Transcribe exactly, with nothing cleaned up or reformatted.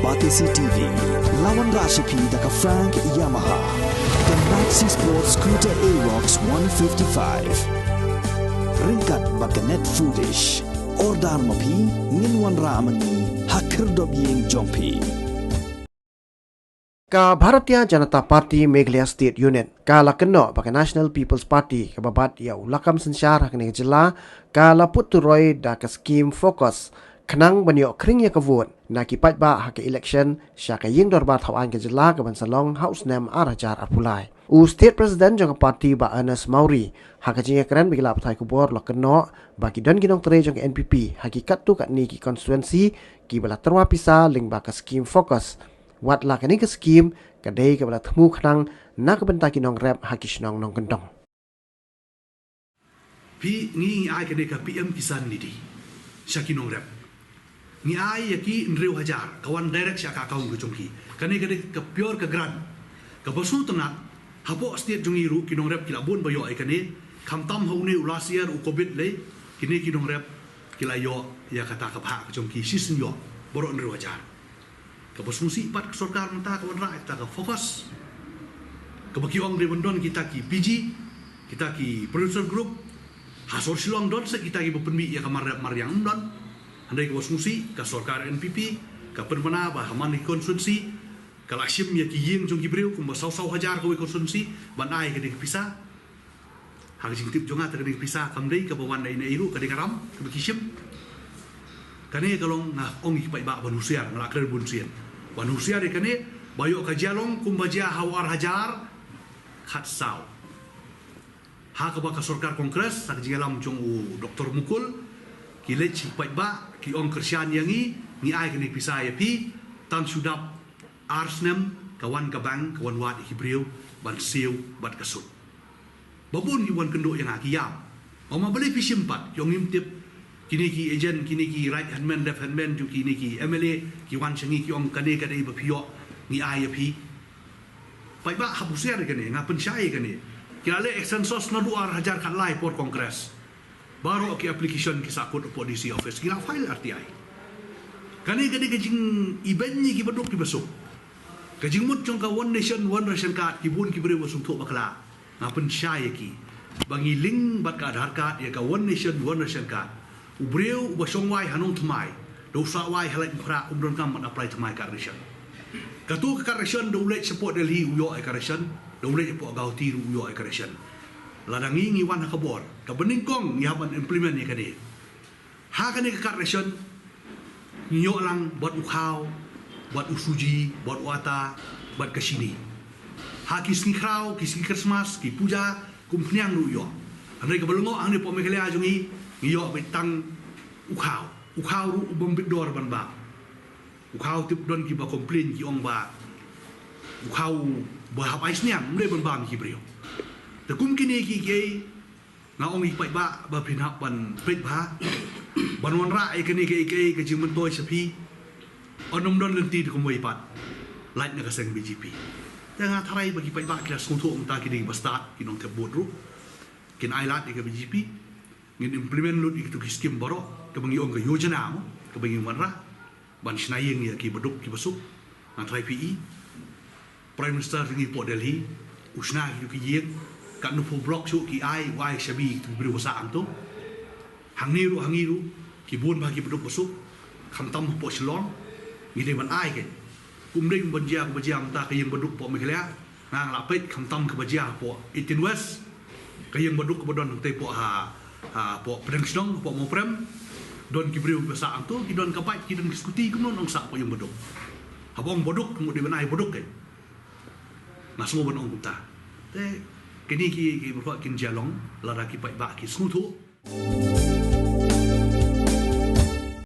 Batesi T V, la wanrah sha phi da ka Frank Yamaha, ka Maxi Sport Scooter Aerox one fifty-five. Ryngkat bad ka Net Foodish. Order ma phi, ngin wanrah ma ngi ha khyrdop ïing jong phi. Ka Bharatiya Janata Party Meghalaya State Unit ka la kynnoh ba ka National People's Party kaba bat ïa u lakam synshar ha kane ka jylla ka la put turoi da ka skim FOCUS khnang ban ïoh khring ïa ka vote na ki paidbah ha ka election sha ka ïing dorbar thaw aiñ ka jylla kaban sa long ha u snem ar hajar arphew lai. U State President jong ka party, Bah Ernest Mawrie, ha ka jingïakren bad ki lad pathai khubor, la kynnoh ba ki don ki nongtrei jong ka N P P ha ki katto katne ki constituency kiba la tyrwa pisa lyngba ka skim FOCUS. Wat la kane ka skim ka dei kaba la thmu khnang na ka bynta ki nongrep ha ki shnong nongkyndong. Phi, ngi, ngi ai kane ka P M Kisan Nidhi sha ki nongrep. Ngi ai ïa ki hynriew hajar, ka wan direct sha ka account ka jong ki. Kane ka dei ka pure ka grant. Kaba sngewtynnat, hapoh state jong ngi ruh ki nongrep ki la bun ba ïoh ïa kane, khamtam ha une u last year u Covid lei, kine ki nongrep ki la ïoh ïa kata ka bhah ka jong ki shisien ïoh baroh hynriew hajar. Kaba sngewsih pat ka sorkar mynta ka wanrah ïa kata ka FOCUS. Kaba ki ong dei ban don kita ki P G, kita ki producer group. Ha sor Shillong don sa kita kiba pynmih ïa ka mar rep mar riang, ym don. Hynrei kaba sngewsih ka sorkar N P P ka pynbna ba ha man ki constituency ka la shim ïa ki ïing jong ki briew kumba saw saw hajar kawei constituency ban ai kane ka pisa. Ha ka jingtip jong nga te kane ka pisa kam dei kaba wan na ine i ruh, ka dei ka ram kaba ki shim. Kane ka long, nga ong ïa ki paidbah ban husiar, nga la kren bun sien. Ban husiar ïa kane, ba ïoh ka jia long kumba jia ha u ar hajar khatsaw. Ha kaba ka sorkar Congress, ha ka jingïalam jong u Doctor Mukul, ki leit sha ki paidbah, ki ong kyrshan ïa ngi, ngi ai kane ka pisa ïa phi, tang shu dap ar snem ka wan ka bank, ka wan wad ïa ki briew ban siew bad ka sut. Ba bun ki wan kynduh ïa nga ki ïam. Ong ma balei phi shim pat, ki ong ngim tip. Kine ki agent, kine ki right hand man, left hand man jong kine ki M L A, ki wan sha ngi ki ong kane ka dei ba phi ïoh, ngi ai ïa phi. Paidbah, hap husiar ïa kane, nga pynshai ïa kane. Ki la leh census naduh ar hajar khatlai por Congress. Baroh ki application ki sahkut hapoh D C office, ki la file R T I. Kane ka dei ka jingibeiñ ïa kiba duk kiba suk. Ka jingmut jong ka One Nation One Ration Card, ki bun ki briew ba sngewthuh bakla. Nga pynshai ïa ki ba ngi link bad ka Aadhaar card ïa ka One Nation One Ration Card. U briew uba shong wai ha Nongthymmai, da u sah wai ha Laitumkhrah, um donkam ban apply thymmai card ration. Kato ka card ration, da u leit shapoh Delhi u ïoh ïa ka ration, da u leit shapoh Guwahati ruh u ïoh ïa ka ration. Lada ngi, ngi wan ha ka bor, kaba nyngkong ngi hap ban implement ïa kane. Ha kane ka card ration ngi ïoh lang bad u khaw, bad u suji, bad u ata, bad ka shini. Ha ki sngi khraw, ki sngi Christmas, ki puja, kum khñiang ruh ïoh. Hynrei kaba lyngngoh hangne hapoh Meghalaya jong ngi, ngi ïoh beit tang u khaw. U khaw ruh u bym bit dor ban bam. U khaw, tip don kiba complain, ki ong ba u khaw ba hap ai sniang, ym dei ban bam ïa ki briew. Te kum kine ki, ki Nga ong ïa ki paidbah ba phin hap ban peit bha, ban wanrah ïa kane kaei kaei ka jingmyntoi sha phi. Ym don lynti da kumwei pat, lait na ka seng B J P. Te nga tharai ba ki paidbah ki la sngewthuh mynta, ki dei ba stad, ki nongthep vote ruh. Kin ai lad ïa ka B J P. Ngin implement lut ïa kito ki skim baroh kaba ngi ong ka yojana mo, kaba ngi wanrah ban shna ïing ïa kiba duk kiba suk. Nga tharai phi i Prime Minister jong ngi hapoh Delhi u shna kito ki ïing, katno phew block shuh ki ai, u ai shabi ïa kito ki briew ba sah hangto. Hangne ruh, hangne ruh ki bun bha kiba duk ba suk, khamtam hapoh Shillong. Ngi dei ban ai kein. Kum dei ban jia kaba jia mynta ka ïing ba duk hapoh Meghalaya. Nga, nga la peit khamtam kaba jia hapoh Eighteen West, ka ïing ba duk kaba don hangtei hapoh ha, hapoh Pdeng Shnong, hapoh Mawprem. Don ki briew kiba sah hangto, ki don ka bike, ki don ki scooty, kumno ong sah hapoh ïing ba duk. Haba ong ba duk, ka mut dei ban ai ba duk kein. Nga sngew ban ong kumta. Te kine ki, ki baroh kin jia long lada ki paidbah ki sngewthuh.